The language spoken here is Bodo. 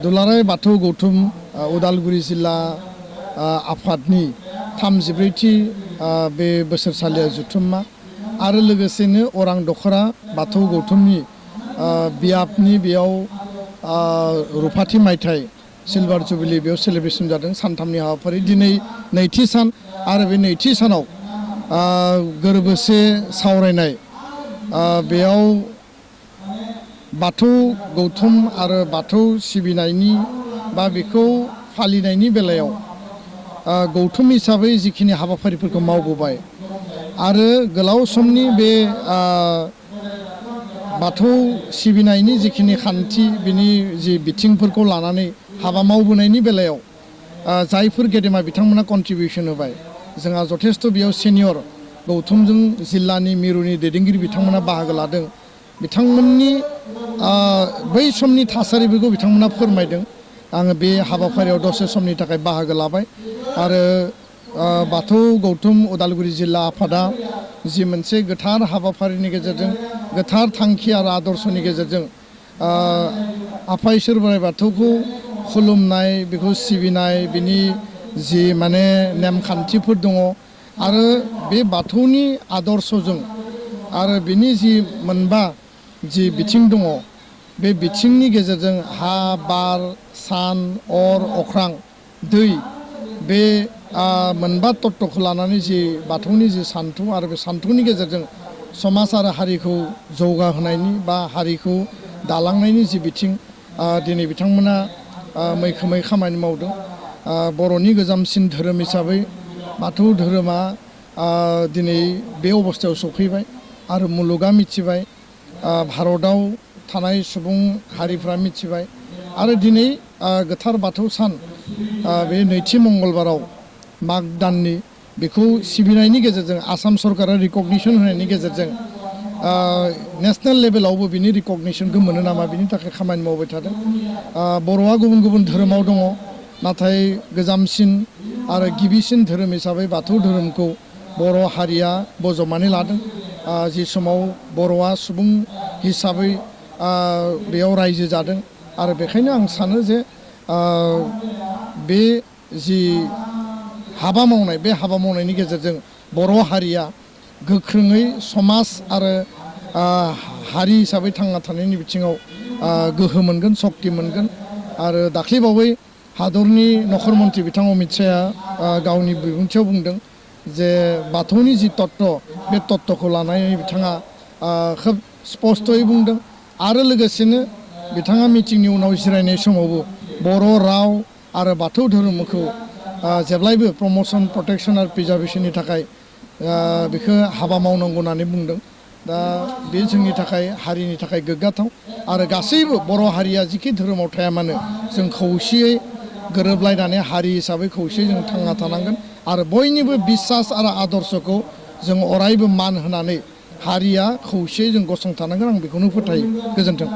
दुलाराय बाथौ गौथुम उदालगुरि जिल्ला आफादनि 34थि बे बोसोरसालिया जुथुम्मा आरो लोगोसेनो अरां दखरा बाथौ गौथुमनि बियाबनि बेयाव रुफाथि मायथाइ सिलभार जुबिलि बेयाव सेलेब्रेसन जादों। सानथामनि हाबाफारि दिनै नैथि सान आरो बे नैथि सानाव गोरोबोसे सावरायनाय बेयाव बाथौ गौथुम आरो बाथौ सिबिनायनि बा बेखौ फालिनायनि बेलायाव गौथुम हिसाबै जिखिनि हाबाफारिफोरखौ मावबोबाय आरो गोलाव समनि बे बाथौ सिबिनायनि जिखिनि खान्थि बिनि जि बिथिंफोरखौ लानानै हाबा मावबोनायनि बेलायाव जायफोर गेदेमा बिथांमोना कन्ट्रिबिउसन होबाय जोंहा जथेस्थ बेयाव सेनियर गौथुमजों जिल्लानि मिरुनि दैदेनगिरि बिथांमोना बाहागो लादों। बिथांमोननि बै समनि थासारिफोरखौ बिथांमोना फोरमायदों। आङो बे हाबाफारियाव दसे समनि थाखाय बाहागो लाबाय आरो बाथौ गौथुम उदालगुरि जिल्ला आफादा जि मोनसे गोथार हाबाफारिनि गेजेरजों गोथार थांखि आरो आदर्शनि गेजेरजों आफा इसोर बोराइ बाथौखौ खुलुमनाय बेखौ सिबिनाय बिनि जि माने नेमखान्थिफोर दङ आरो बे बाथौनि आदर्शजों आरो बिनि जि मोनबा जि बिथिं दङ बे बिथिंनि गेजेरजों हा बार सान अर अख्रां दै बे मोनबा तत्वखौ लानानै जि बाथौनि जि सान्थौ आरो बे सान्थौनि गेजेरजों समाज आरो हारिखौ जौगाहोनायनि बा हारिखौ दालांनायनि जि बिथिं दिनै बिथांमोना मैखोमै खामानि मावदों। बर'नि गोजामसिन धोरोम हिसाबै बाथौ धोरोमा दिनै बे अबस्थायाव सफैबाय आरो मुलुगा मिथिबाय, भारताव थानाय सुबुं हारिफ्रा मिथिबाय आरो दिनै गोथार बाथौ सान बे नैथि मंगलबाराव माग दाननि बेखौ सिबिनायनि गेजेरजों आसाम सरकारा रिकगनिसन होनायनि गेजेरजों नेसनेल लेभेलावबो बिनि रिकगनिसनखौ मोनो नामा बिनि थाखाय खामानि मावबाय थादों। बर'आ गुबुन गुबुन धोरोमाव दङ नाथाय गोजामसिन आरो गिबिसिन धोरोम हिसाबै बाथौ धोरोमखौ बर' हारिया बजबनानै लादों। जि समाव बर'आ सुबुं हिसाबै बेयाव रायजो जादों आरो बेखायनो आं सानो जे बे जि हाबा मावनाय बे हाबा मावनायनि गेजेरजों बर' हारिया गोख्रोङै समाज आरो हारि हिसाबै थांना थानायनि बिथिङाव गोहो मोनगोन, सक्ति मोनगोन। आरो दाख्लैबावै हादरनि नखर मन्थ्रि बिथां अमित शाहआ गावनि बिबुंथियाव बुंदों जे बाथौनि जि तत्व बे तत्वखौ लानानै बिथाङा खोब स्पस्तयै बुंदों आरो लोगोसेनो बिथाङा मिटिंनि उनाव जिरायनाय समावबो बर' राव आरो बाथौ धोरोमखौ जेब्लायबो प्रमसन प्रटेक्सन आरो प्रिजार्भेसननि थाखाय बेखौ हाबा मावनांगौ होननानै बुंदों। दा बे जोंनि थाखाय हारिनि थाखाय गोग्गाथाव आरो गासैबो बर' हारिया जिखि धोरोमाव थाया मानो जों खौसेयै गोरोबलायनानै हारि हिसाबै खौसेयै जों थांना थानांगोन आरो बयनिबो बिसास आरो आदर्शखौ जों अरायबो मान होनानै हारिया खौसेयै जों गसंथानांगोन। आं बेखौनो फोथायो। गोजोन्थों।